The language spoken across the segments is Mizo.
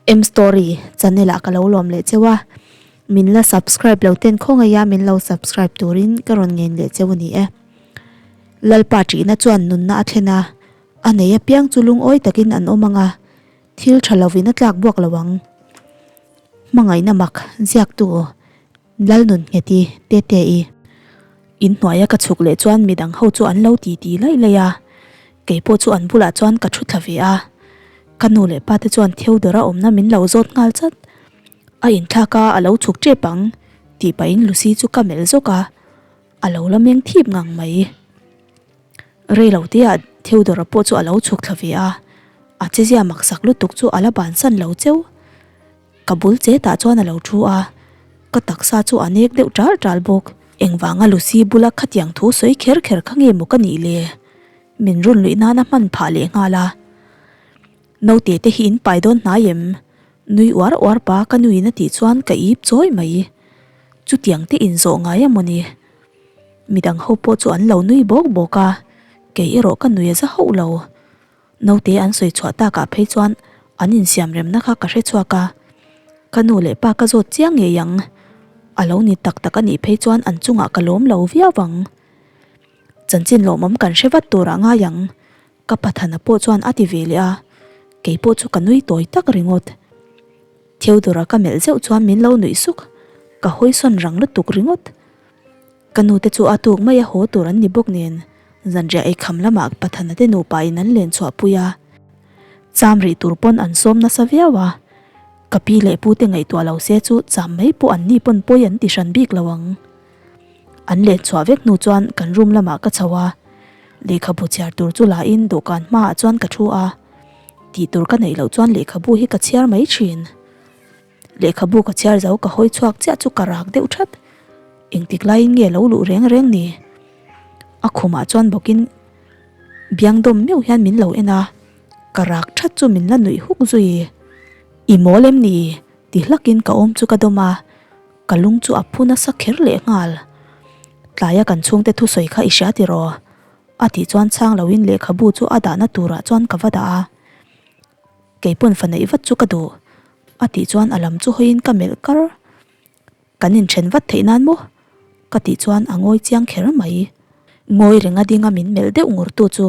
M story channel ah ka lo lawm leh cheu a, min la subscribe lo ten khawngaih a min lo subscribe turin ka rawn ngen leh cheu a ni e. Lalpa ṭihna chuan nunna a thlen a, a nei apiang chu lungawi takin an awm ang a, thil ṭha lovin a tlak buak lo ang. Hmangaihna mak ziaktu Lalnun Ngheti Tete-i in hnuaia ka chhuk leh chuan midang ho chu an lo ti ti laih laih a, kei pawh chu an bulah chuan ka thu thla ve a. Ka nu leh pa te chuan Theodore-a awmna min lo zawt nghal chat. A inthlak a, a lo chhuk tep ang tih pahin Lucy chu ka melh zawk a, a lo la meng thip ngang mai. Rei lo tia Theodore-a pawh chu a lo chhuk thla ve a, a chezia maksak lutuk chu a la bansan lo cheu. Ka bul che tah chuan a lo thu a, ka taksa chu a nek deuh ṭal ṭal bawk. Engvanga Lucy bula khatiang thu sawi kher kher kha nge maw ka nih le? Min rawn luih nana hman phah leh nghal a. Naute te hi in pai dawn hnai em? Nui uar uar pa ka nuin a tih chuan ka ip chawi mai. Chutiang te inzawh ngai a maw ni? Midang ho pawh chu an lo nui bawk bawk a, kei erawh ka nui a za hauh lo. Naute an sawi chhuah takah phei chuan an insiam remna kha ka hre chhuak a, ka nu leh pa ka zawt chiang ngei ang. A lo ni tak tak a nih phei chuan an chungah ka lawm lo viau ang. Chanchin lawmawm kan hre vat turah ngai ang, ka pathana pawh chuan a ti ve leh a, kei pawh chu ka nui tawi tak ringawt. Theodora ka melh zeuh chuan min lo nuih suk, ka hawisawn rang lutuk ringawt. Ka nu te chu a tuk mai a haw tur an ni bawk nen zanriah ei kham lamah Pathana te nupa in an len chhuah pui a, cham rih tur pawn an sawm nasa viau a, ka pi leh pu te ngaihtuah lo se chu cham mai pawh an ni pawn pawi an ti hran bik lo ang. An len chhuah vek hnu chuan kan room lamah ka chho a, lehkhabu chhiar tur chu la in dawhkan hmaah chuan ka thu a, tih tur ka neih loh chuan lehkhabu hi ka chhiar mai thin. Lehkhabu ka chhiar zo ka hawi chhuak chiah chu ka rak deuh that. Engtik laiin nge lo luh reng reng ni? A khumah chuan bawkin biang dawm meuh hian min lo en a, ka rak that chu min la nuih huk zui. I mawl em ni? ti hlakin ka awm chu ka dawm a, ka lung chu a phu nasa kher leh nghal. Tlaia kan chhungte thusawi kha i hria tiraw? A tih chuan chhang loin lehkhabu chu a dahna turah chuan ka va dah a. Kei pawn fa neih vat chu ka duh. A tih chuan a lam chu hawiin ka melh kar. Kan inthen vat theih nan maw? Ka tih chuan a ngawi chiang kher mai. Ngawi renga dinga min melh deuh ngur tu chu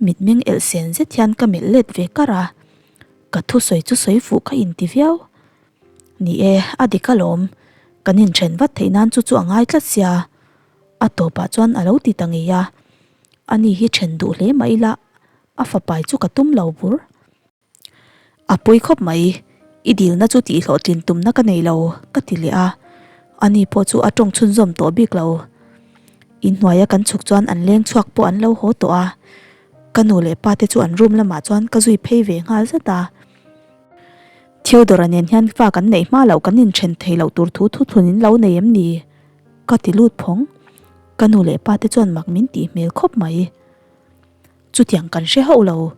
mitmeng elh sen zet hian ka melh let ve kar a. Ka thusawi chu sawi fuh ka inti viau. Ni e, a dik alawm. Kan inthen vat theih nan chu chu a ngai tlat sia. A tawpah chuan a lo ti ta ngei a. Ani hi then duh hle mah ila a fapai chu ka tum lo bur. A pawi khawp mai, i dilna chu tihhlawhtlin tumna ka nei lo, ka ti leh a. Ani pawh chu a tawng chhunzawm tawh bik lo. Inhnuaia kan chhuk chuan an leng chhuak pawh an lo haw tawh a. Ka nu leh pa te chu an room lamah chuan ka zui phei ve nghal zat a. Theodore-a nen hian fa kan neih hma loh kan inthen thei loh tur thu thuthlun in lo nei em ni? Ka ti lut phawng. Ka nu leh pa te chuan mak min tih hmel khawp mai. Chutiang kan hre hauh lo,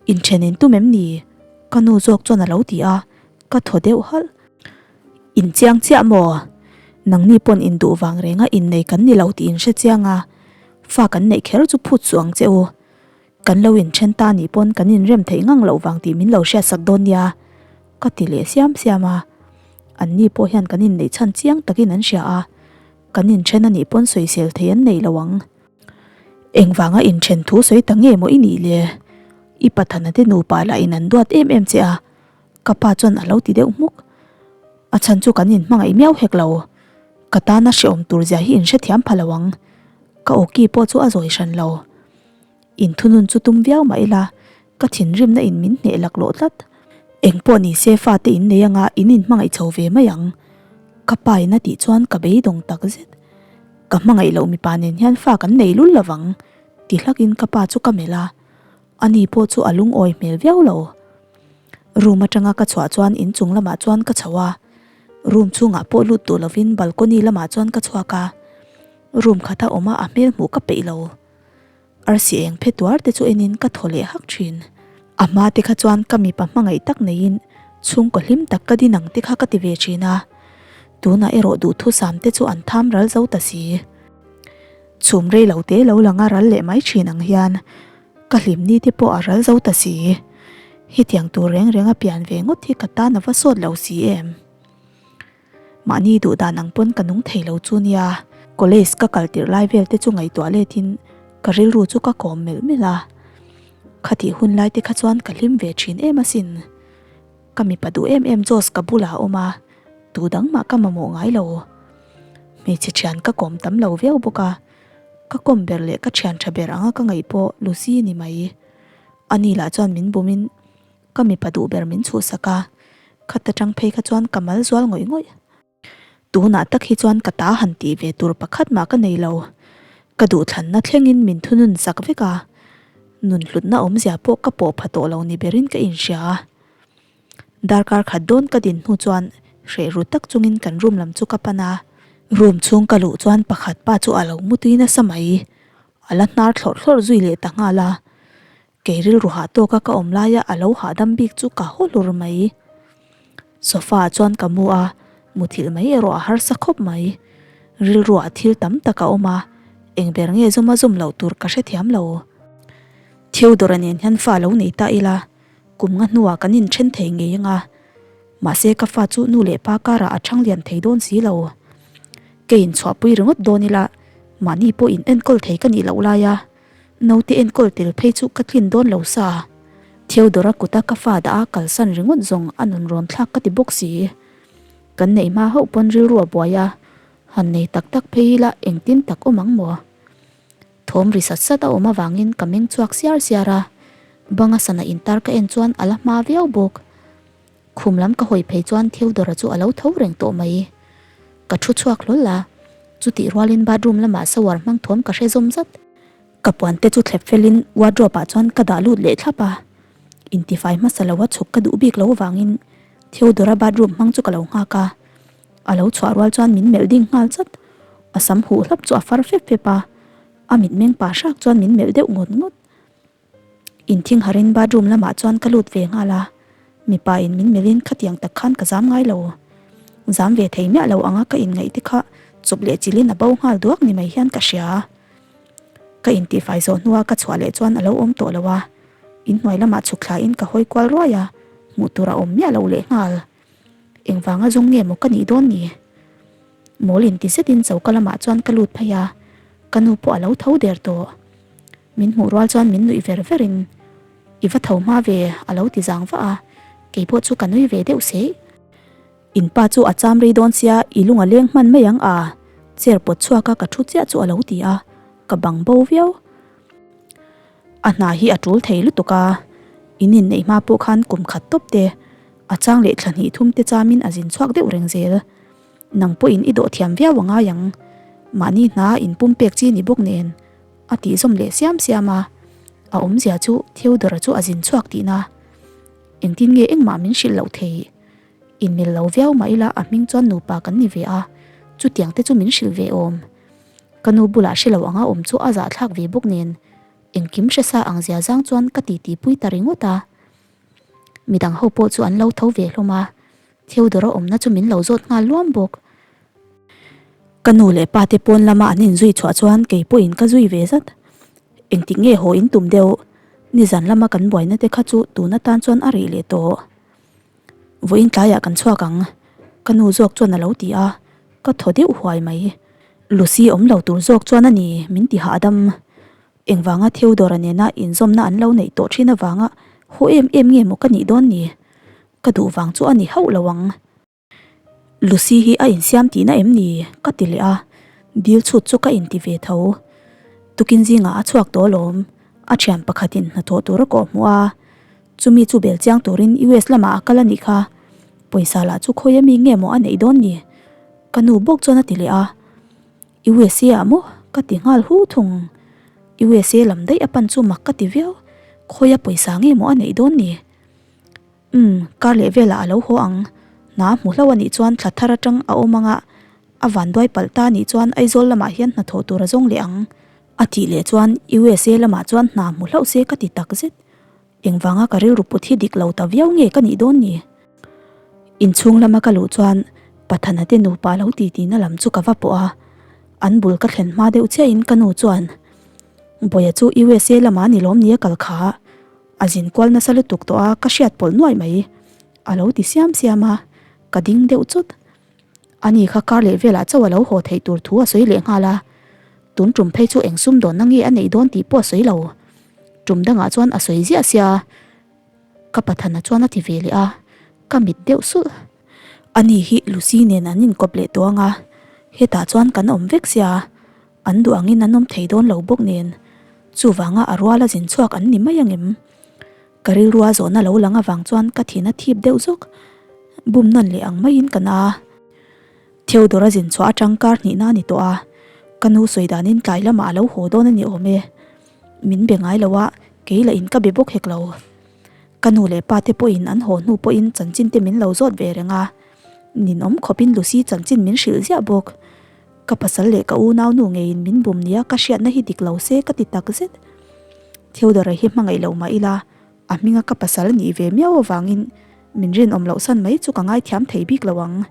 inthen in tum em ni? Ka nu zawk chuan a lo ti a, ka thaw deuh halh. In chiang chiah maw? Nangni pawn induh vang renga innei kan ni lo tih in hre chiang a, fa kan neih kher chu phut suh ang che u. Kan lo inthen ta nih pawn kan inrem theih ngang loh vang tih min lo hriatsak dawn nia, ka ti leh siam siam a. Anni pawh hian kan inneih chhan chiang takin an hria a, kan inthen a nih pawn sawisel thei an nei lo ang. Engvanga inthen thu sawi ta nge maw i nih le? I pathana te nupa lah in an duat em em che a, ka pa chuan a lo ti deuh hmuk. A chhan chu kan inhmangaih miau hek lo. Ka tana hrehawm tur zia hi inhrethiam pha lo ang. Ka awki pawh chu a zawi hran lo. Inthunun chu tum viau mah ila, ka thinrimna in min hneh laklawh tlat. Engpawh ni se fate in nei anga in inhmangaih chho ve mai ang. Ka pa in a tih chuan ka beidawng tak zet. Ka hmangaih loh mipa nen hian fa kan nei lul lovang ti hlakin ka pa chu ka melh a, ani pawh chu a lungawi hmel viau lo. Room atanga ka chhuah chuan inchung lamah chuan ka chho a, room chhungah pawh lut duh lovin balcony lamah chuan ka chhuak a, room khata awm a a hmel hmuh ka peih lo. Arsi eng phe tuar te chu enin ka thaw leh hak thin. A hma te kha chuan ka mipa hmangaih tak neiin chhungkaw hlim tak ka din ang te kha ka ti ve thin a. Tunah erawh duhthusam te chu an tham ral zo ta si. Chhum rei lo te lo lang a ral leh mai thin ang hian ka hlimni te pawh a ral zo ta si. Hetiang tur reng reng a pian ve ngawt hi ka tan a va sawt lo si em? Mahni duh dan ang pawn ka nung thei lo chu nia. College ka kal tirh lai vel te chu ngaihtuah let in ka rilru chu ka kawm melh melh a. Khatih hun lai te kha chuan ka hlim ve thin em asin. Ka mipa duh em em Josh ka bulah a awm a, tu dang mah ka mamawh ngai lo. Hmeichhe thian ka kawm tam lo viau bawk a, ka kawm ber leh ka thian tha ber anga ka ngaih pawh Lucy ni mai. Ani lah chuan min bumin ka mipa duh ber min chhuhsak a, khata tang phei kha chuan ka mal zual ngawih ngawih. Tunah tak hi chuan ka ta han tih ve tur pakhat mah ka nei lo. Ka duhthlanna thlengin min thunun sak vek a, nun hlutna awmzia pawh ka pawh pha tawh lo ni berin ka inhria a. Darkar khat dawn ka din hnu chuan hreh ru tak chungin kan room lam chu ka pan a. Room chhung ka luh chuan pakhat pa chu a lo mutui nasa mai. A la hnar thlawrh thlawrh zui leh ta nghal a. Kei rilru hah tawka ka awm laia a lo hahdam bik chu ka haw hlur mai. Sofa ah chuan ka mu a, muthilh mai erawh a harsa khawp mai. Rilruah thil tam tak a awm a, eng ber nge zawm a zawm loh tur ka hrethiam lo. Theodore-a nen hian fa lo nei ta ila, kum nga hnuah kan inthen thei ngei anga, mahse ka fa chu nu leh pa karah a thang lian thei dawn si lo. Kei inchhuahpui ringawt dawn ila, mahni pawh in enkawl thei ka nih loh laia, Naute enkawl tel phei chu ka tlin dawn lo sa. Theodora kuta ka fa dah a kalsan ringawt zawng a nun rawn thlak ka ti bawk si. Kan neih hma hauh pawn rilru a buai a, han nei tak tak phei ila engtin tak awm ang maw? Thawm ri sat sat a awm avangin ka meng chhuak siar siar a, banga sana intar ka en chuan a la hma viau bawk. Khum lam ka hawi phei chuan Theodora chu a lo tho reng tawh mai. Ka thu chhuak hlawl a, chutih rualin bathroom lamah shower hmang thawm ka hre zawm zat. Ka puan te chu thlep felin wardrobe ah chuan ka dah lut leh thlap a, intifai hmasa lo a chhuk ka duh bik lo avangin Theodora bathroom hmang chu ka lo nghak a, a lo chhuah rual chuan min melh ding nghal chat. A sam huh hlap chu a far fep fep a, a mitmeng pa hrak chuan min melh deuh ngawt ngawt. Inthing harin bathroom lamah chuan ka lut ve nghal a, mipa in min melhin khatiang tak khan ka zam ngai lo. Zam ve thei miah lo anga ka inngaih te kha chawp leh chilhin a bo nghal duak ni mai hian ka hria. Ka intihfai zawh hnua ka chhuah leh chuan a lo awm tawh lo a, inhnuai lamah chhuk thlain ka hawi kual ruai a, hmuh tur a awm miah lo leh nghal. Engvanga zawng nge maw ka nih dawn ni? Mawl inti zetin choka lamah chuan ka lut phei a, ka nu pawh a lo tho der tawh. Min hmuh rual chuan min nuih ver ver in, I va tho hma ve a lo ti zang vah a, kei pawh chu ka nui ve deuh seih. In pa chu a cham rei dawn sia i lung a leng hman mai ang a, chair pawt chhuak a ka thu chiah chu a lo ti a, ka bang bo viau. A hna hi a tul thei lutuk a, in inneih hma pawh khan kum khat tawp te, a chang leh thla hnih thum te chamin a zin chhuak deuh reng zel. Nang pawhin i dawh thiam viau a ngai ang, mahni hna inpum pek chi ni bawk nen. A tih zawm leh siam siam a, a awmzia chu Theodore-a chu a zin chhuak tihna. Engtin nge engmah min hrilh loh thei? Inmil lo viau mah ila a hming chuan nupa kan ni ve a, chutiang te chu min hrilh ve awm. Ka nu bulah hre lo anga awm chu a zahthlak ve bawk nen, engkim hre sa ang zia zang chuan ka titi pui ta ringawt a. Midang ho pawh chu an lo tho ve hlawm a, Theodore-a awmna chu min lo zawt nghal luam bawk. Ka nu leh pa te pawn lama an inzui chhuah chuan kei pawhin ka zui ve zat. Engtik nge haw in tum deuh? Nizan lama kan buaina te kha chu tun atan chuan a rih leh tawh. Vawiin tlaiah kan chhuak ang, ka nu zawk chuan a lo ti a, ka thaw deuh huai mai. Lucy awm lo tur zawk chuan a ni min ti hahdam. Engvanga Theodore-a nena inzawmna an lo neih tawh thin avanga haw em em nge maw ka nih dawn ni? Ka duh vang chu a ni hauh lo ang. Lucy hi a insiam tihna em ni? ka ti leh a, dil chhut chu ka inti ve tho. Tukin zingah a chhuak tawh alawm, a thian pakhatin hnathawh tur a kawh hmuh a, chumi chu bel chiang turin US lamah a kal a nih kha, pawisa lah chu khawi ami nge maw a neih dawn ni? Ka nu bawk chuan a ti leh a, USA ah maw? ka ti nghal hu thung. USA lam daih a pan chu mak ka ti viau, khawia pawisa nge maw a neih dawn ni? Umm, kar leh velah a lo haw ang. Hna a hmu hlauh a nih chuan thla thar atang a awm anga a vanduai palh ta nih chuan Aizawl lamah hian hnathawh tur a zawng leh ang. A tih leh chuan USA lamah chuan hna hmu hlauh se ka ti tak zet. Engvanga ka rilru put hi dik lo ta viau nge ka nih dawn ni? Inchhung lama ka luh chuan Pathana te nupa lo ti tihna lam chu ka va pawh a, an bul ka thlen hma deuh chiahin ka nu chuan, Bawia chu USA lamah ni lawm ni a kal kha? A zin kual nasa lutuk tawh a, ka hriat pawlh nuaih mai. A lo ti siam siam a, ka ding deuh chut. Ani kha kar leh velah chauh a lo haw theih tur thu a sawi leh nghal a. Tun tum phei chu eng sum dawnna nge a neih dawn tih pawh a sawi lo. Tum dangah chuan a sawi ziah sia. Ka pathana chuan a ti ve leh a, ka mit deuh sulh. Ani hi Lucy nen an inkawp leh tawh ang a, hetah chuan kan awm vek sia, an duh angin an awm thei dawn lo bawk nen, chuvanga a ruala zin chhuak an ni mai angem? Ka rilrua zawhna lo lang avang chuan ka thin a thip deuh zawk. Bum nawn leh ang maiin ka na. Theodore a zin chhuah atang kar hnihna a ni tawh a, ka nu sawi danin tlai lamah a lo haw dawn a ni awm e. Min be ngai lo a, kei lah in ka be bawk hek lo. Ka nu leh pa te pawhin an haw hnu pawhin chanchin te min lo zawt ve reng a, ninawm khawpin Lucy chanchin min hrilh ziah bawk. Ka pasal leh ka unau nu ngeiin min bum nia ka hriatna hi dik lo se ka ti tak zet. Theodore hi hmangaih lo mah ila, a hminga ka pasal nih ve miau avangin min rinawm loh san mai chu ka ngaithiam thei bik lo ang.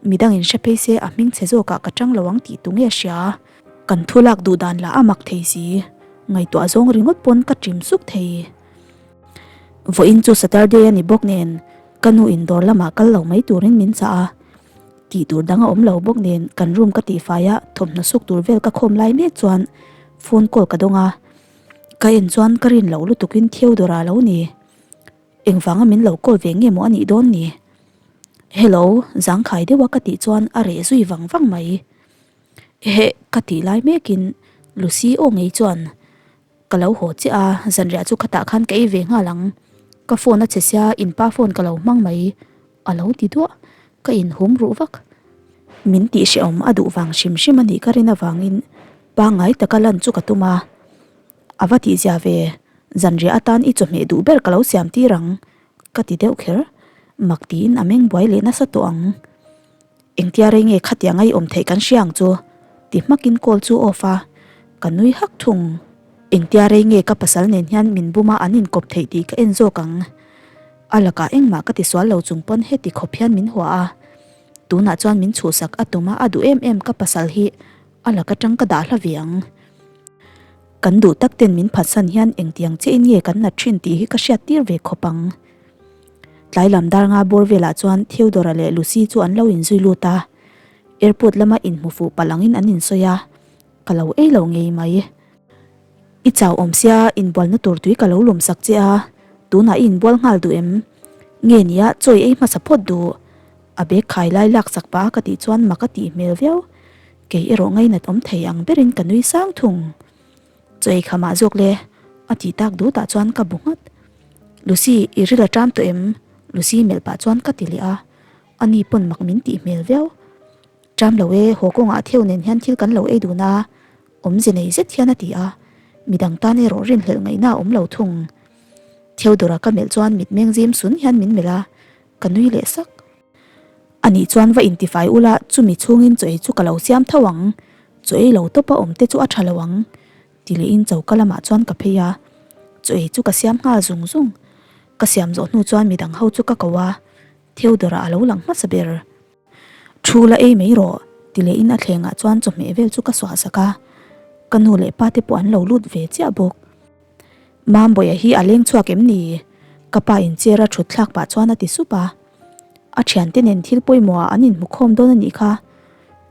Midang in hre phei se a hming chhe zawkah ka tang lo ang tih tu nge hria? Kan thu lak duh dan lah a mak thei si, ngaihtuah zawng ringawt pawn ka ṭim suk thei. Vawiin chu Saturday a ni bawk nen ka nu in dawr lamah kal lo mai turin min chah a, tih tur dang a awm lo bawk nen kan room ka tihfai a thawmhnaw suk tur vel ka khawm lai mek chuan phone call ka dawng a, ka en chuan ka rin loh lutukin Theodore-a lo ni. Engvanga min lo call ve nge maw a nih dawn ni? Hello, zangkhai deuha ka tih chuan a reh zui vang vang mai. Eheh, ka tih lai mekin Lucy aw ngei chuan ka lo haw chiah a, zanriah chu khatah khan ka ei ve nghal ang. Ka phone a che sia, in pa phone ka lo hmang mai a lo ti duah, ka inhum ruh vak. Min tih hrehawm a duh vang hrim hrim a nih ka rin avangin pangngai taka lan chu ka tum a. A va tihzia ve, zanriah atan i chawhmeh duh ber ka lo siam tir ang, ka ti deuh kher. Mak tiin a meng buai leh nasa tawh ang. Engtia rei nge khatiang a i awm theih kan hria ang chu, ti hmakin call chu off a, ka nui hak thung. Engtia rei nge ka pasal nen hian min buma an inkawp theih tih ka en zawk ang. A lakah engmah ka tisual lo chung pawn heti khawp hian min hua a. Tunah chuan min chhuhsak a tum a, a duh em em ka pasal hi a lak atang ka dah hla ve ang. Kan duh tak ten min phatsan hian engtiang chiahin nge kan nat thin tih hi ka hriat tir ve khawp ang. Tlai lam dar nga bawr velah chuan Theodora leh Lucy chu an lo inzui lut a, airport lama inhmu fuh palh angin an insawi a, ka lo ei lo ngei mai. I chau awm sia, inbualna tur tui ka lo lawm sak che a, tunah i inbual nghal duh em? Nge nia chawi ei hmasa phawt duh? A bag khai lai lak sak pah a ka tih chuan mak a tih hmel viau. Kei erawh ngainat awm thei ang berin ka nui sang thung. Chaw ei khamah zawk le, a tih tak dutah chuan ka bu nghat. Lucy, i ril a ṭam tawh em? Lucy melh pah chuan ka ti leh a, ani pawn mak min tih hmel viau. Ṭam lo e, haw kawngah Theo nen hian thil kan lo ei dun a, awmze nei zet hian a ti a, midang tan erawh rinhlelh ngaihna a awm lo thung. Theodora ka melh chuan mitmeng zim sun hian min melh a, ka nui leh sak. Anih chuan va intifai ula, chumi chhungin chaw ei chu ka lo siam tho ang, chaw ei lo tawpa awm te chu a tha lo ang, ti lehin choka lamah chuan ka phei a, chaw ei chu ka siam nghal zung zung. Ka siam zawh hnu chuan midang ho chu ka ko a, Theodore-a a lo lang hmasa ber. Thu la ei mai rawh, ti lehin a thlengah chuan chawhmeh vel chu ka suah sak a, ka nu leh pa te pawh an lo lut ve chiah bawk. Mambawiah hi a leng chhuak em ni? Ka pa in chair a thut thlak pah chuan a ti sup a. A thiante nen thil pawimawh ah an inhmu khawm dawn a nih kha.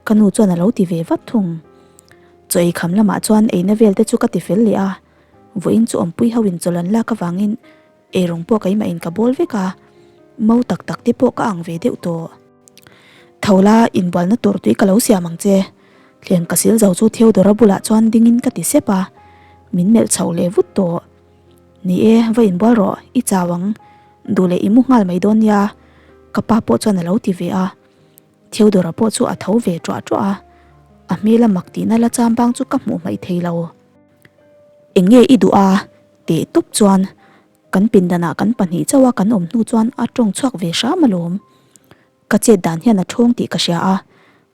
Ka nu chuan a lo ti ve vat thung. Chaw ei kham lamah chuan eina vel te chu ka ti fel leh a. Vawiin chu awmpui ho in chawlh an lak avangin eirawng pawh keimah in ka bawl vek a. Mau tak tak te pawh ka ang ve deuh tawh. Tho la, inbualna tur tui ka lo siam ang che. Thleng ka sil zo chu Theodora bulah chuan dingin ka ti sep a, min melh chho leh vut tawh. Ni e, va inbual rawh, i chau ang. Duh leh i mu nghal mai dawn nia, ka pa pawh chuan a lo ti ve a. Theodora pawh chu a tho ve ṭuah ṭuah a, a hmela mak tihna la cham bang chu ka hmuh hmaih thei lo. Eng nge i duh a? teh tawp chuan Kan pindanah kan pahnih chauha kan awm hnu chuan a tawng chhuak ve hram alawm. Ka chet dan hian a thawng tih ka hria a,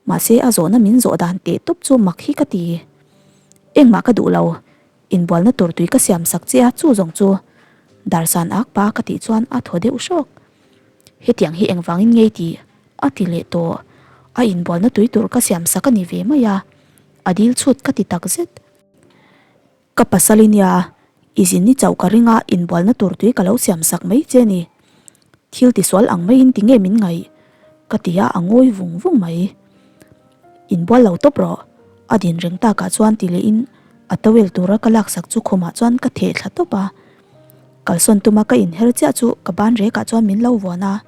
mahse a zawhna min zawh dan teh tawp chu mak hi ka ti. Engmah ka duh lo, inbualna tur tui ka siam sak che a chu zawng chu Darsan ak pa ka tih chuan a thaw deuh hrawk. Hetiang hi engvangin ngei tih a ti leh tawh. A inbualna tui tur ka siam sak a ni ve mai a, a dil chhut ka ti takzet. Ka pasal i nia, I zin i chauh ka ring a, inbualna tur tui ka lo siam sak mai che ni. Thil tisual ang maiin tinge min ngaih? Ka ti a, a ngawi vung vung mai. Inbual lo tawp rawh. A din reng takah chuan ti lehin a towel tura ka laksak chu khumah chuan ka theh thla tawp a. Kalsawn tuma ka inher chiah chu ka ban rekah chuan min lo vuan a,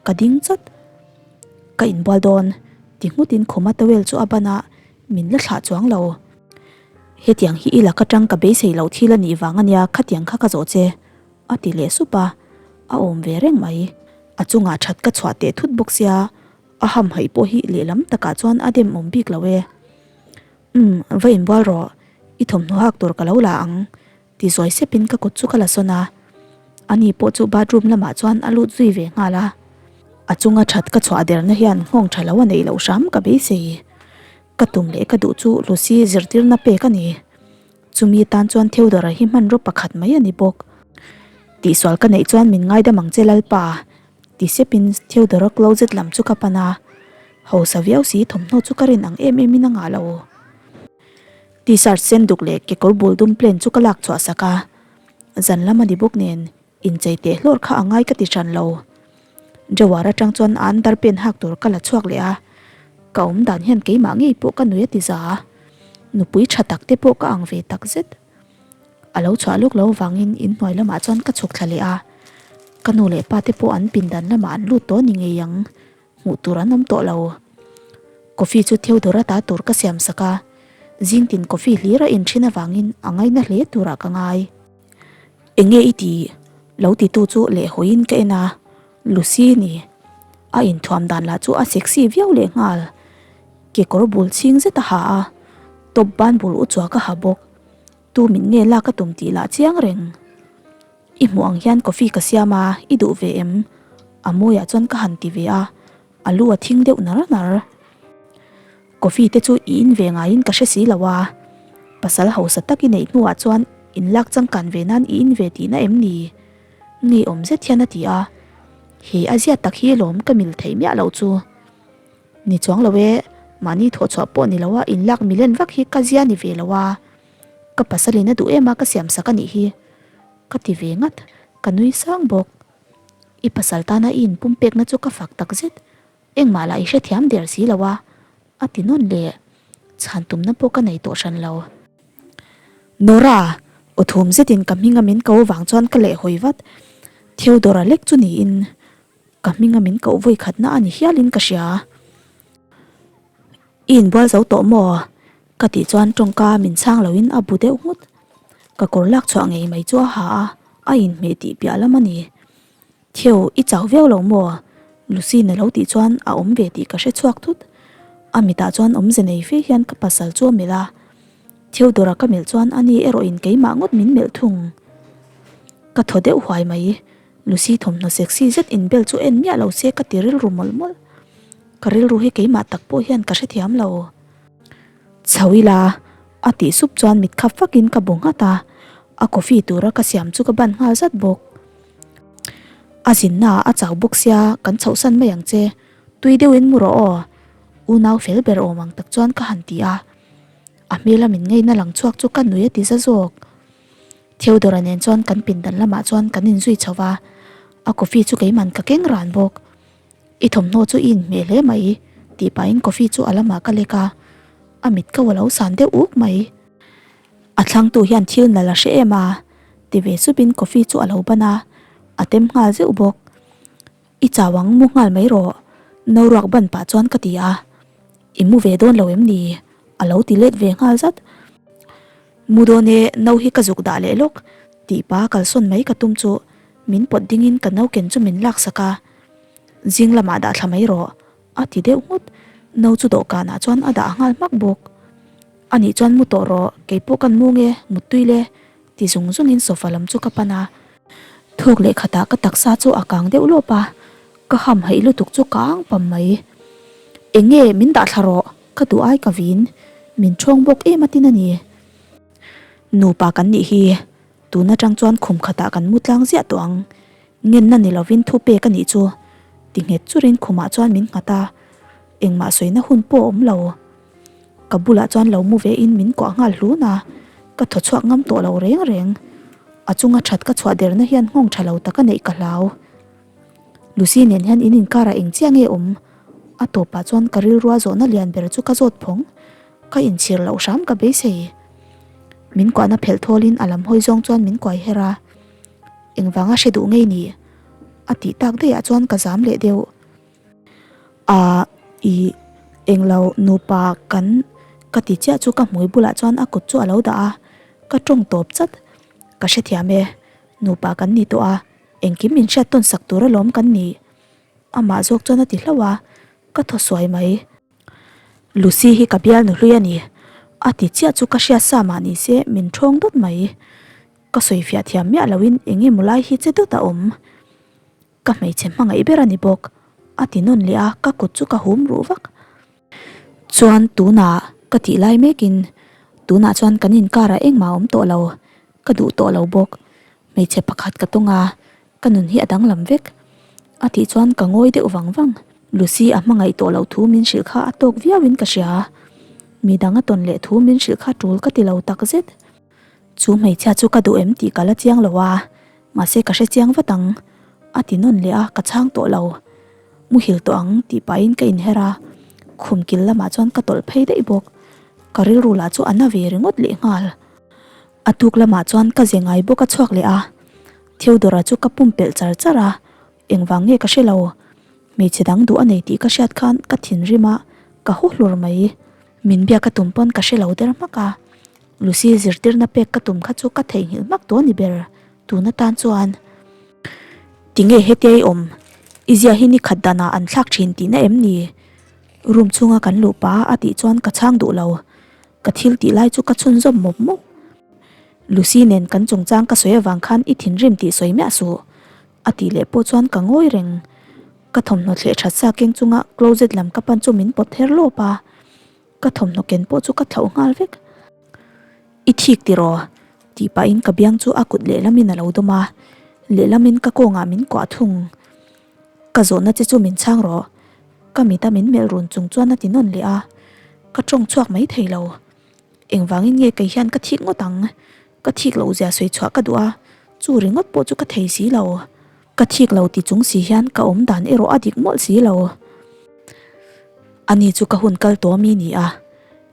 ka ding chawt. Ka inbual dawn, ti nghutin khuma towel chu a ban a, min la thlah chuang lo. Hetiang hi i lak atang ka beisei loh thil a nih vang ania khatiang kha ka zawh che, a ti leh sup a, a awm ve reng mai. A chungah that ka chhuah teh thut bawk sia, a hamhaih pawh hi lehlam takah chuan a dem awm bik lo e. Umm, va inbual rawh, i thawmhnaw hak tur ka lo la ang, Ti zawi sepin ka kut chu ka la sawn a, ani pawh chu bathroom lamah chuan a lut zui ve nghal a. A chunga that ka chhuah derna hian nghawng tha lo a neih loh hram ka beisei. Ka tum leh ka duh chu Lucy zirtirna pek a ni. Chumi tan chuan Theodora hi hmanraw pakhat mai a ni bawk. Tihsual ka neih chuan min ngaidam ang che Lalpa, ti sepin Theodora closet lam chu ka pan a. Hausa viau si thawmhnaw chu ka rin ang em emin a ngah lo. T-shirt sen duk leh kekawr bul dum plain chu ka lak chhuah sak a, zan lam a ni bawk nen inchei teh hlawr kha a ngai ka ti hran lo. Jawar atang chuan a underpant hak tur ka la chhuak leh a, ka awm dan hian keimah ngei pawh ka nui a ti za a, nupui tha tak te pawh ka ang ve tak zet. A lo chhuah lawk lo vangin inhnuai lamah chuan ka chhuk thla leh a, ka nu leh pa te pawh an pindan lamah an lut tawh ni ngei ang. Hmuh tur an awm tawh lo. Coffee chu Theodora ta tur ka siam sak a, zing tin coffee hlir a in thin avangin a ngaina hle turah ka ngai. Enge i tih? Lo titu chu lehhawiin ka en a, Lucy ni. A inthuam dan lah chu a sexy viau lehnghal. Kekawr bul chhing zet a ha a, top ban bul uchuak a ha bawk. Tu min nge lak a tum tih lah chiang reng. I hmuh ang hian coffee ka siam a, i duh ve em? A mawiah chuan ka han ti ve a, a lu a thing deuh nar nar. Coffee te chu i in ve ngaiin ka hre si lo a, pasal hausa tak i neih hnuah chuan in lak changkan ve nan i in ve tihna em ni? Ngeiawm zet hian a ti a, he a zia tak hi lawm ka mil theih miah loh chu. Ni chuang lo e, mahni thawhchhuah pawh ni lo a in lak milen vak hi ka zia ni ve lo a, ka pasalin a duh em a ka siam sak a nih hi. Ka ti ve ngat, ka nui sang bawk. I pasal tana i inpumpekna chu ka fak tak zet, engmah lah i hrethiam der si lo a, a ti nawn leh. Chhan tumna pawh ka nei tawh hran lo. Nora! Aw thum zetin ka hminga min ko vang chuan ka lehhawi vat. Theodora lek chu niin ka hminga min koh vawi khatna a ni hialin ka hria. I inbual zo tawh maw? Ka tih chuan tawngka min chhang loin a bu deuh nghut. Ka kawr lak chhuah ngei mai chu a ha a, a inhmeh tih piah lam a ni. Theo, i chau viau lo maw? Lucy na lo tih chuan a awm ve tih ka hre chhuak thut. A mitah chuan awmze nei fe hian ka pasal chu a melh a. Theodora ka melh chuan ani erawhin keimah ngawt min melh thung. Ka thaw deuh huai mai. Lucy thawmhnaw sexy zet inbel chu en miah lo se ka ti rilru mawlh mawlh. Ka rilru hi keimah tak pawh hian ka hrethiam lo. Chho ila, a tih sup chuan mit khap vakin ka bu nghat a, a coffee tura ka siam chu ka ban nghal zat bawk. A zinna ah a chau bawk sia kan chhohsan mai ang che, tui deuhin mu rawh aw, unau fel ber awm ang tak chuan ka han ti a. A hmela min ngeina lang chhuak chu ka nui a ti za zawk. Theodora nen chuan kan pindan lamah chuan kan inzui chho va, a coffee chu keiman ka keng ran bawk. I thawmhnaw chu i inhmeh hle mai, tih pahin coffee chu a lamah ka lek a, a mit ko a lo san deuh uk mai. A thlangtu hian thil nalh a hre em a, ti ve supin coffee chu a lo ban a, a tem nghal zeuh bawk. I chau ang mu nghal mai rawh, no ruak ban pah chuan ka ti a, I mu ve dawn lo em ni? a lo ti let ve nghal zat. Mu dawn e, no hi ka zuk dah leh lawk, tih pa kalsawn mai ka tum chu min pawt dingin ka no ken chu min laksak a. Zing lamah dah thla mai rawh, a ti deuh nghut. No chu dawhkanah chuan a dah nghal hmak bawk. Anih chuan mu tawh rawh, keipawh kan mu nge, muttui le, ti zung zungin sofa lam chu ka pan a. Thawk leh khatah ka taksa chu a kang deuh lawp a, ka ham haih lutuk chu ka ang pam mai. Eng nge min dah thla rawh, ka duh ai ka vin, min ṭhawng bawk em atin a ni. Nupa kan nih hi, tun aṭang chuan khum khatah kan mu tlang ziah tawh ang. Ngenna ni lovin thu pek a nih chu, ti nghet churin khumah chuan min nghat a, engmah sawina hun pawh a awm lo. Ka bulah chuan lo mu vein min kuah nghal hlun a, ka thaw chhuak ngam tawh lo reng reng. A chunga that ka chhuah derna hian nghawng tha lo tak a neih ka hlau. Lucy nen hian in inkarah eng chiah nge awm? A tawpah chuan ka rilrua zawhna lian ber chu ka zawt phawng. Ka inchhir loh hram ka beisei. Min kuahna phelh thawlin a lam hawi zawng chuan min kuai her a. Engvanga hre duh ngei ni? A tih tak daihah chuan ka zam leh deuh. A i englo nupa kan ka ti chiah chu ka hmui bulah chuan a kut chu a lo dah a, ka tawng tawp chat. Ka hrethiam e, nupa kan ni tawh a, engkim min hriat tawn sak tur alawm kan ni. Amah zawk chuan a ti hlauh a, ka thaw suai mai. Lucy hi ka bialnu hlui a ni, a ti chiah chu ka hriat sa mah ni se min thawng dawt mai. Ka sawifiah thiam miah loin eng emaw lai hi che dawt a awm. Ka hmeichhe hmangaih ber a ni bawk, a ti nawn leh a, ka kut chu ka hum ruh vak. Chuan tunah ka tih lai mekin tunah chuan kan inkarah engmah a awm tawh lo, ka duh tawh lo bawk. Hmeichhe pakhat ka tawng a, ka nun hi a danglam vek. A tih chuan ka ngawi deuh vang vang. Lucy a hmangaih tawh loh thu min hrilh kha a tawk viauin ka hria. Midang a tawn leh thu min hrilh kha tul ka ti lo takzet. Chu hmeichhia chu ka duh em tih ka la chiang lo a, mahse ka hre chiang vat ang, a ti nawn leh a, ka chhang tawh lo. Muhil tawh ang tih pahin ka inher a, khum kil lamah chuan ka tawlh phei daih bawk. Ka rilru lah chu a na ve ringawt leh nghal. A tuk lamah chuan ka ze ngai bawk a chhuak leh a, Theodora chu ka pumpelh char char a, engvang nge ka hre lo. Hmeichhe dang duh a nei tih ka hriat khan ka thinrim a, ka haw hlur mai. Min biak ka tum pawn ka hre lo der hmak a, Lucy zirtirna pek ka tum kha chu ka theihnghilh hmak tawh a ni ber tun atan chuan. Tinge hetia i awm? I zia hi ni khat danah an thlak thin tihna em ni? Room chhunga kan luh pah a tih chuan ka chhang duh lo. Ka thil tih lai chu ka chhunzawm mawp mawp. Lucy nen kan chungchang ka sawi avang khan i thinrim tih sawi miah suh. A tih leh pawh chuan ka ngawi reng. Ka thawmhnaw thleh that sa keng chunga closet lam ka pan chu min pawt her lawp a. Ka thawmhnaw ken pawh chu ka thlauh nghal vek. I thik tiraw? tih pahin ka biang chu a kut lehlamin a lo dawm a, lehlamin ka kawngah min kuah thung. Ka zawhna che chu min chhang rawh. Ka mita min melh run chung chuan a ti nawn leh a, ka tawng chhuak mai thei lo. Engvangin nge kei hian ka thik ngawt ang? Ka thik loh zia sawi chhuah ka duh a, chu ringawt pawh chu ka thei si lo. Ka thik lo ti chung si hian ka awm dan erawh a dik mawlh si lo. Ani chu ka hun kal tawh ami ni a,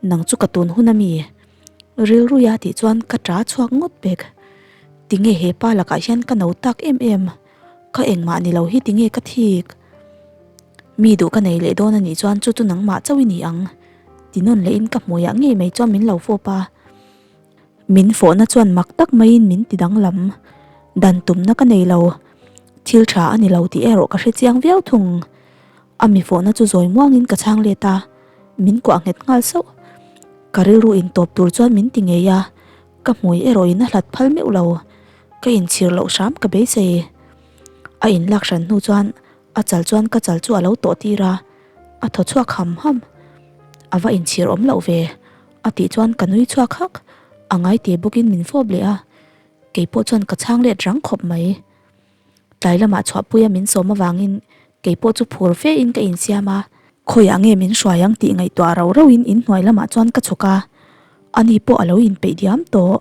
nang chu ka tun hun ami? Rilruia tih chuan ka ṭa chhuak ngawt pek. Tinge he pa lakah hian ka no tak em em? Ka engmah ni lo hi tinge ka thik? Mi duh ka nei leh dawn anih chuan chu chu nangmah chauh i ni ang. Ti nawn lehin ka hmuiah ngei mai chuan min lo fawp a. Min fawhna chuan mak tak maiin min ti danglam. Dan tumna ka nei lo. Thil tha a ni lo tih erawh ka hre chiang viau thung. A mi fawhna chu zawi muangin ka chhang let a, min kuah nghet nghal sauh. Ka rilru intawp tur chuan min ti ngei a, ka hmui erawhin a hlat phal meuh lo. Ka inchhir loh hram ka beisei. A inlak hran hnu chuan a chal chuan ka chal chu a lo tawh tir a, a thaw chhuak ham ham. A va inchhir awm loh ve. A tih chuan ka nui chhuak hak, a ngai te bawkin min fawp leh a, keipawh chuan ka chhang let rang khawp mai. Tlai lamah chhuahpuia min sawm avangin keipawh chu phur fe in ka insiam a, khawiah nge min hruai ang tih ngaihtuah rauh rauhin inhnuai lamah chuan ka chhuk a, ani pawh a lo inpeih diam tawh.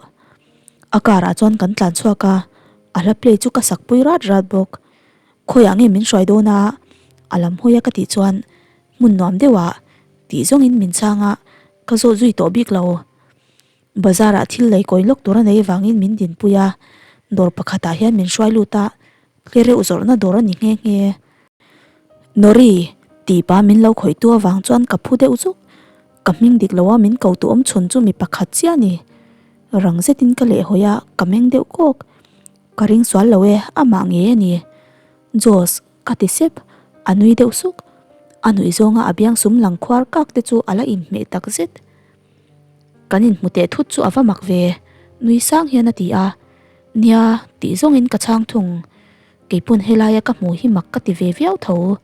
A car ah chuan kan tlan chhuak a, a hla play chu ka sak pui rat rat bawk. Khawiah nge min hruai dawn a? A lam hawi a ka tih chuan hmun nuam deuhah tih zawngin min chhang a, ka zawt zui tawh bik lo. Bazar ah thil lei kawi lawk tur a nei vangin min dinpui a, dawr pakhatah hian min hruai lut a, tlereuh zawrhna dawr a ni nghe nghe. Nori, tih pa min lo khawih tu avang chuan ka phu deuh zuk, ka hming dik lo a min ko tu awm chhun chu mi pakhat chiah a ni. Rang zetin ka lehhawi a, ka meng deuh kawk. Ka ring sual lo e, amah ngei a ni. Jos, ka ti sep, a nui deuh suk. A nuih zawnga a biang sum lang khuar kak te chu a la inhmeh tak zet. Kan inhmu teh thut chu a va mak ve, nui sang hian a ti a. Nia, tih zawngin ka chhang thung. Keipawn helaia ka hmuh hi mak ka ti ve viau tho.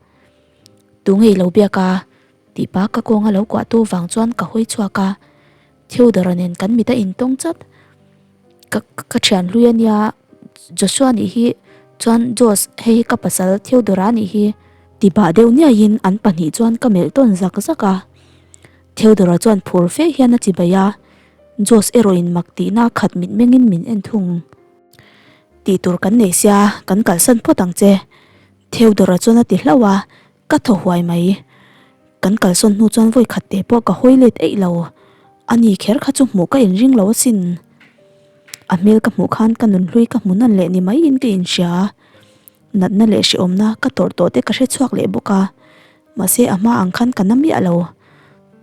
Tu ngei lo biak a, tih pa ka kawnga lo kuah tu vang chuan ka hawi chhuak a. Theodora nen kan mit a intawng chat. Ka ka thian hlui a nia Joshua nih hi chuan Josh hei hi ka pasal Theodora nih hi ti bah deuh niaiin an pahnih chuan ka melh tawn zak zak a. Theodora chuan phur fe hian a chi bai a, Josh erawhin mak tihna khat mitmengin min en thung. Tih tur kan nei sia, kan kalsan phawt ang che. Theodore-a chuan a ti hlauh a, ka thaw huai mai. Kan kalsawn hnu chuan vawi khat te pawh ka hawi let eih lo. A ni kher kha chu hmuh ka inring lo asin. A hmel ka hmuh khan ka nunhlui ka hmu nawn leh ni maiin ka inhria. Natna leh hrehawmna ka tawrh tawh te ka hre chhuak leh bawk a. Mahse a hma ang khan ka na miah lo.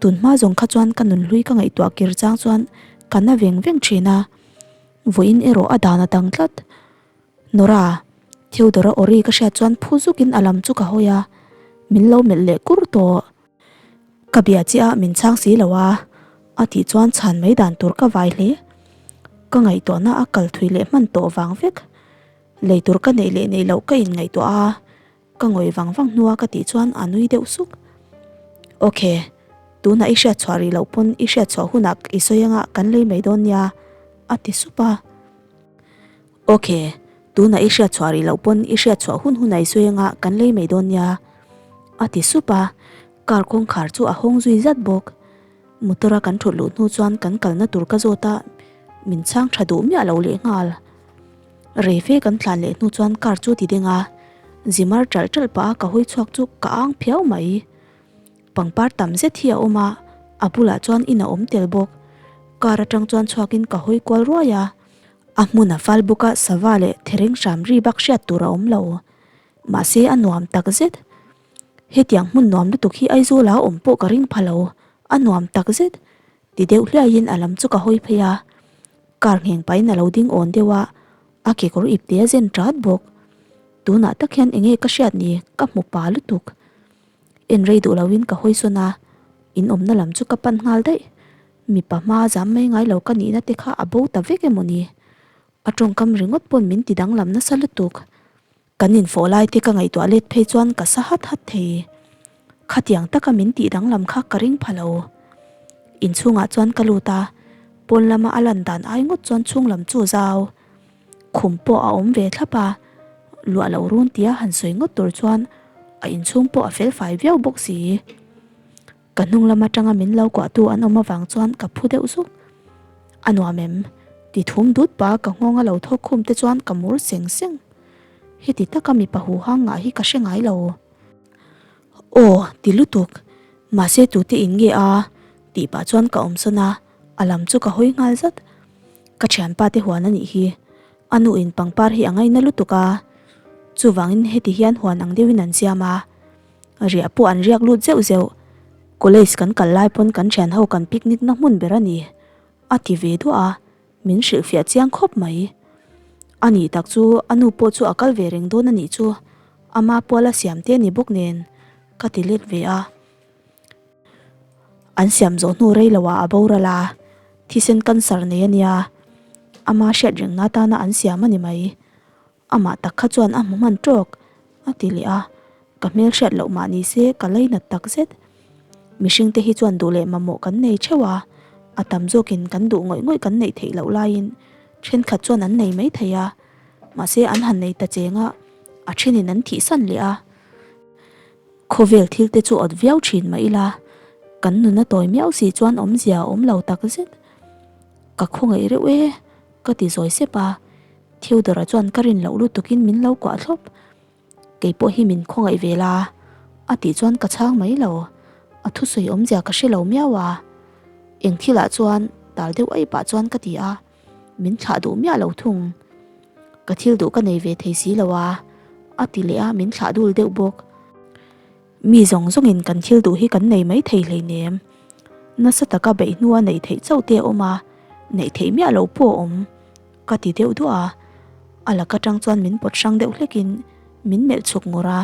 Tun hma zawng kha chuan ka nunhlui ka ngaihtuah kir chang chuan ka na veng veng thin a. Vawiin erawh a dan a dang tlat. Nora, Theodora awri ka hriat chuan phu zukin a lam chu ka hawi a, min lo melh leh kur tawh. Ka bia chiah a min chhang si lo a, a tih chuan chhan mai dan tur ka vai hle. Ka ngaihtuahna a kal thui leh hman tawh vang vek. Lei tur ka neih leh neih loh ka inngaihtuah a, Ka ngawi vang vang hnua ka tih chuan a nui deuh suk. Ok, tunah i hriat chhuah rih loh pawn i hriat chhuah hunah i sawi anga kan lei mai dawn nia, a ti sup a. Ok, tunah i hriat chhuah rih loh pawn i hriat chhuah hun hunah i sawi anga kan lei mai dawn nia, a ti sup a. Car kawngkhar chu a hawng zui zat bawk. Motor a kan thut luh hnu chuan kan kalna tur ka zawt a, min chhang tha duh miah lo lehnghal. Rei fe kan tlan leh hnu chuan car chu ti ding a, zimar ṭalh ṭalh pah a ka hawi chhuak chu ka ang phiau mai. Pangpar tam zet hi a awm a, a bulah chuan in a awm tel bawk. Car aṭang chuan chhuakin ka hawi kual ruai a, a hmun a fal bawk a sava leh thereng hram ri bak hriat tur a awm lo. Mahse a nuam tak zet. Hetiang hmun nuam lutuk hi Aizawl ah awm pawh ka ring pha lo, a nuam tak zet. Ti deuh hliaiin a lam chu ka hawi phei a. Car ngheng pahin a lo ding awn deuh a, a kekawr ipte a zen ṭat bawk. Tunah tak hian enge ka hriat ni ka hmu pa lutuk. En rei duh loin ka hawi sawn a, in awmna lam chu ka pan nghal daih. Mipa hma zam mai ngai lo ka nihna te kha a bo ta vek emaw ni? A tawngkam ringawt pawn min ti danglam nasa lutuk. Kan infawh lai te ka ngaihtuah let phei chuan ka sa hat hat thei. Khatiang taka min tih danglam kha ka ring pha lo. Inchhungah chuan ka lut a, pawn lama a lan dan ai ngawt chuan chhung lam chu zau. Khum pawh a awm ve thlap a, luah loh run tia han sawi ngawt tur chuan a inchhung pawh a fel fai viau bawk si. Ka hnung lam atanga min lo kuahtu an awm avang chuan ka phu deuh zuk. A nuam em? Ti thum dut pa ka nghawng a lo thawk khum te chuan ka mur seng seng. Heti taka mipa huhang ngah hi ka hre ngai lo. Aw, ti lutuk. Mahse tute in nge a? Tih pah chuan ka awm sawn a, a lam chu ka hawi nghal zat. Ka thianpa te huan a nih hi. A nu in pangpar hi a ngaina lutuk a. Chuvangin heti hian huan ang deuhin an siam a. Riah pawh an riak lut zeuh zeuh. College kan kal lai pawn kan thian ho kan picnic na hmun ber a ni, a ti ve duah a, min hrilhfiah chiang khawp mai. A nih tak chu a nu pawh chu a kal ve reng dawn a nih chu, ama puala siam te a ni bawk nen, ka ti let ve a. An siam zawh hnu rei lo ah a boral a, thisen cancer nei a nia, ama hriat reng na atana an siam a ni mai. Amah tak kha chuan a hmu hman tawk, a ti leh a, ka hmel hriat loh mah ni se ka lainat tak zet. Mihring te hi chuan duh leh mamawh kan nei theuh a, a tam zawkin kan duh ngawih ngawih kan neih theih loh laiin thenkhat chuan an nei mai thei a, mahse an han nei ta cheng a, a thenin an thihsan leh a. Khawvel thil te chu awt viau thin mah ila, kan nuna tawi miau si chuan awmzia a awm lo tak zet. Ka khawngaih reuh e, ka ti zawi sep a, Theodore-a chuan ka rin loh lutukin min lo kuah thlawp. Kei pawh hi min khawngaih ve la, a tih chuan ka chhang mai lo. A thusawi awmzia ka hre lo miau a. Eng thilah chuan tal deuh aih pah chuan ka ti a, min thlah duh miah lo thung. Ka thil duh ka nei ve thei si lo a, a ti leh a, min thlah dul deuh bawk. Mi zawng zawngin kan thil duh hi kan nei mai thei hleinem. Nasa taka beih hnua neih theih chauh te a awm a, neih theih miah loh pawh a awm. Ka ti deuh duah a, a lak atang chuan min pawt hrang deuh hlekin min melh chhuk ngawrh a.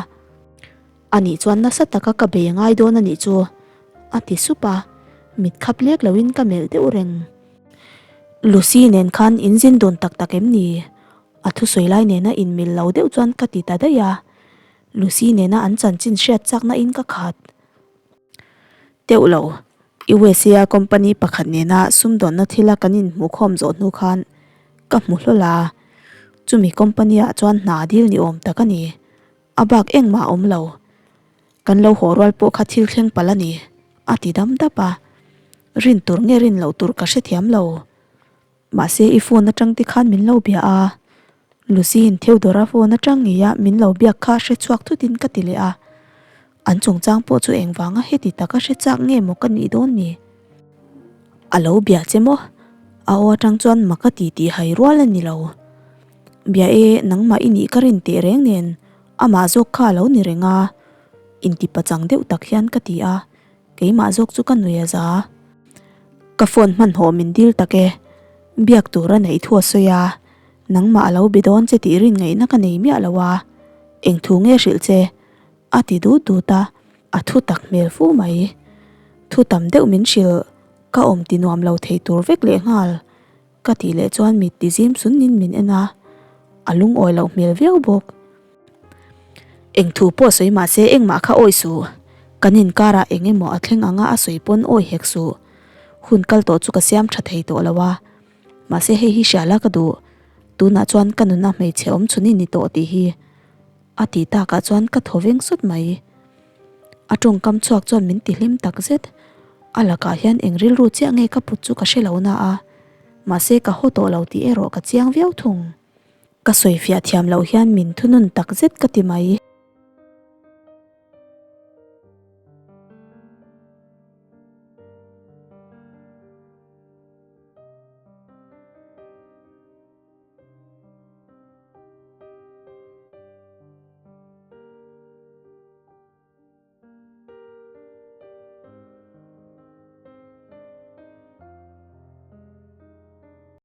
Anih chuan nasa taka ka bei a ngai dawn anih chu, a ti sup a, mit khap lek loin ka melh deuh reng. Lucy nen khan in zin dun tak tak em ni? A thusawi lai nena inmil lo deuh chuan ka ti ta daih a. Lucy nena an chanchin hriat chakna in ka khat teuh lo. USA a company pakhat nena sumdawnna thila kan inhmuhkhawm zawh hnu khan ka hmu hlawl a, chumi company ah chuan hna dil ni awm tak a ni. A bak engmah a awm lo. Kan lo haw rual pawh kha thil thleng palh a ni, a ti dam dap a. Rin tur nge rin loh tur ka hrethiam lo. Mahse i phone atang te khan min lo bia a. Lucy-in Theodora phone atang ngeia min lo biak kha hre chhuak thutin ka ti leh a. An chungchang pawh chu engvanga heti taka hre chak nge maw ka nih dawn ni? A lo bia che maw? A aw atang chuan mak a ti tih hai rual a ni lo. Bia e, nangmah i nih ka rin teh reng nen amah zawk kha a lo ni reng a, inti pachang deuh tak hian ka ti a, keimah zawk chu ka nui a za. Ka phone hmanhawh min dil tak e, biak tur a neih thu a sawi a, nangmah a lo be dawn che tih rin ngaihna ka nei miah lo a, eng thu nge hrilh che? A ti dut dut a, a thu tak hmel fu mai. Thu tam deuh min hrilh, ka awm ti nuam lo thei tur vek leh nghal. Ka tih leh chuan mit ti zim sunin min en a, a lungawi loh hmel viau bawk. Eng thu pawh sawi mah se engmah kha awi suh, kan inkarah eng emaw a thleng anga a sawi pawn awi hek suh. Hun kal tawh chu ka siam tha thei tawh lo a, mahse hei hi hria la ka duh, tunah chuan ka nuna hmeichhe awm chhun i ni tawh tih hi. A tih takah chuan ka thaw veng sut mai. A tawngkam chhuak chuan min ti hlim tak zet. A lakah hian eng rilru chiah nge ka put chu ka hre lo na a, mahse ka haw tawh lo tih erawh ka chiang viau thung. Ka sawifiah thiam loh hian min thunun tak zet ka ti mai.